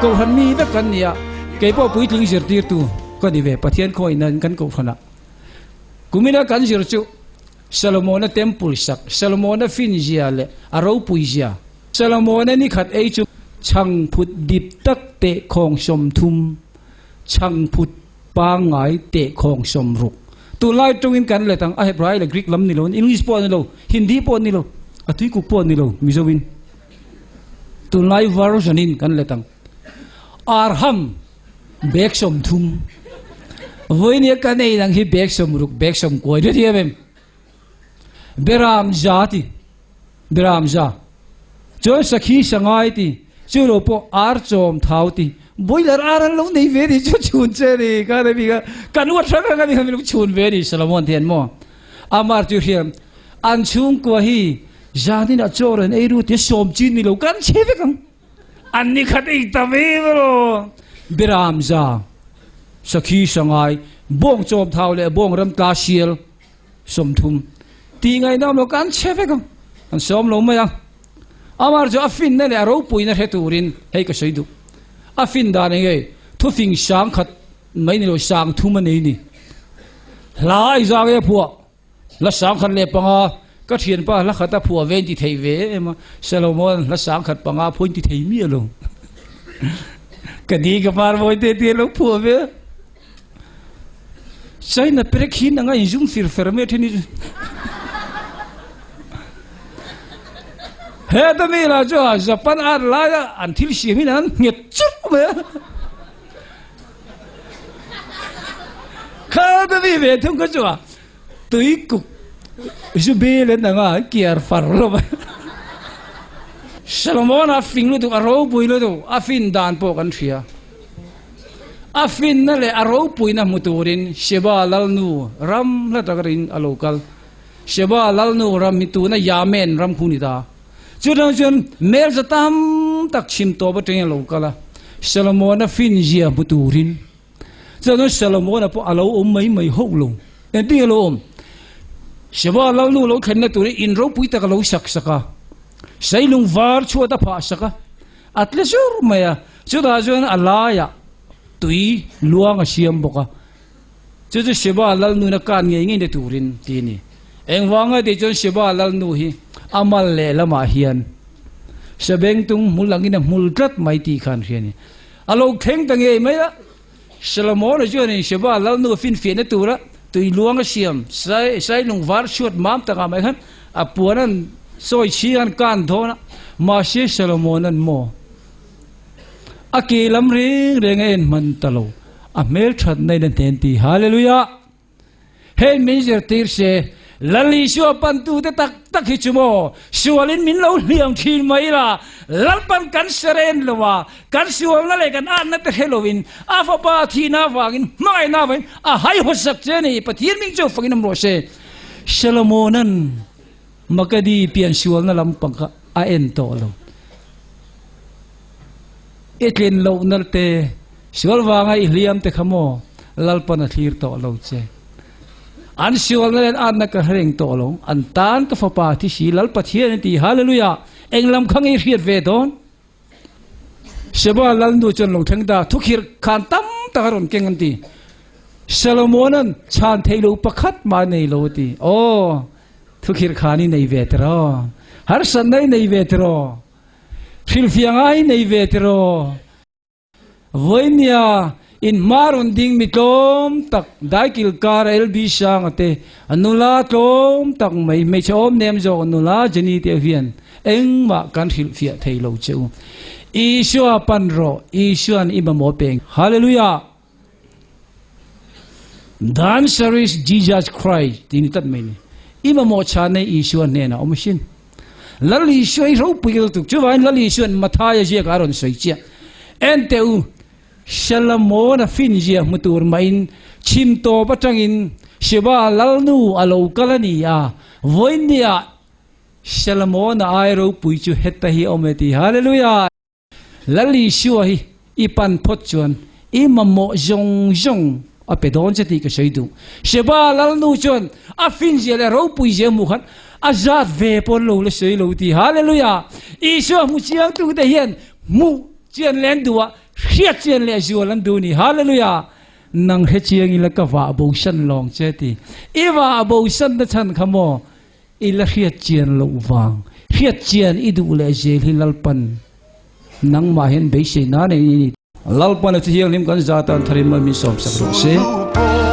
Kohhran mi vek kan ni a, kei pawh puitling zirtirtu ka ni ve Pathian khawinan kan kohhranah. Kumina kan zir chu Solomona temple sak, Solomona finzia leh a ropuizia. Solomona ni khat ei chu chhangphut dip tak teh khawng 30, chhangphut pangngai teh khawng 60. Tunlai tawngin kan let ang, a Hebrai leh Greek lam ni lo, English pawh a ni lo, Hindi pawh a ni lo, a tuikuk pawh a ni lo, Mizoin tunlai version in kan let ang. Arham bag 30. Vawinia kan ei ang hi bag 60, bag 90 ni thiam em? Beram za ti, beram za. Chuan sakhi sangai ti, chu lo pawh ar chawm thau ti, boiler ar an lo nei ve ni chu chhun che ni ka ni bik a, kan uat hrang hrang a ni kha min lo chhun ve ni Solomon thian maw? Amar chu hriam an chhungkua hi zanin ah chaw rawn ei ru tia sawm chin ni lo kan chhe vek ang. An ni khat ei ta ve emaw Beram za, sakhi sangai, bawng chawm thau leh bawng ram tla sial 30 tih ngaihna awm lo kan chhe vek ang, kan sawm lo mai ang. Amar chu a finna leh a ropuina hre turin hei ka sawi duh. A fin dan eng nge? Thufing 1000 mai ni lo 3000 a nei ni. Hla a izang e a phuah. Hla 1005 ka thianpa hla khat a phuah ve in ti thei ve em a, Solomon hla 1005 phuah in ti thei miah lo. Ka ni ka par mawi te te lo phuah ve. China perek hin anga in zum fir fer mai a then hi chu. He ta mi lah chu a Japan ar lai a an thil siam hin an nghet churh mai a. Kha ta mi ve thung kha chu a tui kuk zu bel an anga an kiar far lo mai. Solomon a fing lutuk a ropui lutuk a fin dan pawh kan hria. A finna leh a ropuina hmu turin Sheba lalnu ram hla takarin a lo kal. Sheba lalnu ram hi tuna Yamen ram khu ni ta. Chutah chuan mel za tam tak chhim tawp atangin a lo kal a, Solomona finzia hmu turin. Chutah chuan Solomona pawh a lo awm mai mai hauh lo. Engtin nge a lo awm? Sheba lalnu lo thlenna turin in ropui tak a lo sak sak a, seilung var chhuat a phah sak a, a tle zur mai a. Chutah chuan a laiah tui luang a siam bawk a. Chu chu Sheba lalnuna kan ngei ngei na turin ti a ni. Engvanga tih chuan Sheba lalnu hi a mal lehlamah hian Sabengtung hmul angin a hmul tlat mai tih khan hria a ni. A lo thleng ta ngei mai a, Solomona chuanin Sheba lalnu finfiahna tura tui luang a siam sailung var chhuat mam takah mai khan a puan an sawi chhing an kan dawn a, mahse Solomona'n maw a ke lam reng reng a en hman ta lo. A hmel that na in a hnen ti. Hallelujah! Hei min zirtir se, Lal Isua pantute tak tak hi chu maw, sualin min lo hliam thin mai la, Lalpan kan seren lo a, kan sualna leh kan atna te hre loin, a fapa thihna avangin, hmangaihna avangin a hai hawsak che a ni. Pathian ming chu fakin awm rawh se. Solomona'n Makadi pian sualna lampang kha a en tawh lo. I tlin lohna te, sual vanga i hliam te kha maw Lalpan a thlir tawh lo che. An sualna leh an atna ka hre reng tawh lo, an tan ka fapa thi si Lal Pathian a ti, Hallelujah! Eng lam kha nge i hriat ve dawn? Sheba Lalnu chuan lo thleng ta, thukhirh khan tam tak a rawn keng an ti. Solomona'n chhan theih loh pakhat mah a nei lo a ti. Aw, thukhirh khan i nei ve tiraw? Harsatna i nei ve tiraw? Hrilhfiah ngai nei ve tiraw? Vawinia in hma rawn ding mi tlawm tak Daikil kar LB Sanga te a nula tlawm tak mai hmeichhe awm nem zawk nula Jenny te hian engmah kan hrilhfiah thei lo che u. Isua pan rawh, Isuan i mamawh peng. Hallelujah! The answer is Jesus Christ tih ni tlat mai ni. I mamawh chhan nei Isua hnenah awm asin. Lal Isua hi ropui ka lutuk. Chuvangin Lal Isua'n Mathaia ziakah a rawn sawi chiah. En teh u, Solomon-a finzia hmu tur mahin chhim tawp atangin Sheba lalnu a lo kal a ni a, vawiinniah Solomon-a ai ropui chu heta hi a awm e ti. Hallelujah! Lal Isua hi i pan phawt chuan i mamawh zawng zawng a pe dawn che tih ka sawi duh. Sheba Lalnu chuan a finzia leh a ropuizia hmuh khan a zat ve pawh an lo la sawi lo ti. Hallelujah! Isua hmu chiangtute hian hmuh chian leh an duh a. Hriat chian leh zual an duh ni. Hallelujah! Nang hre chiang ila ka vah bosan lawng che ti. I vah bosan na chhan kha maw? I la hriat chian loh vang. Hriat chian i duh leh zel hi Lalpan nangmah hian beisei nan ei ni. Lalpan a thianghlim kan zatan tharin mal min sawmsak rawh se.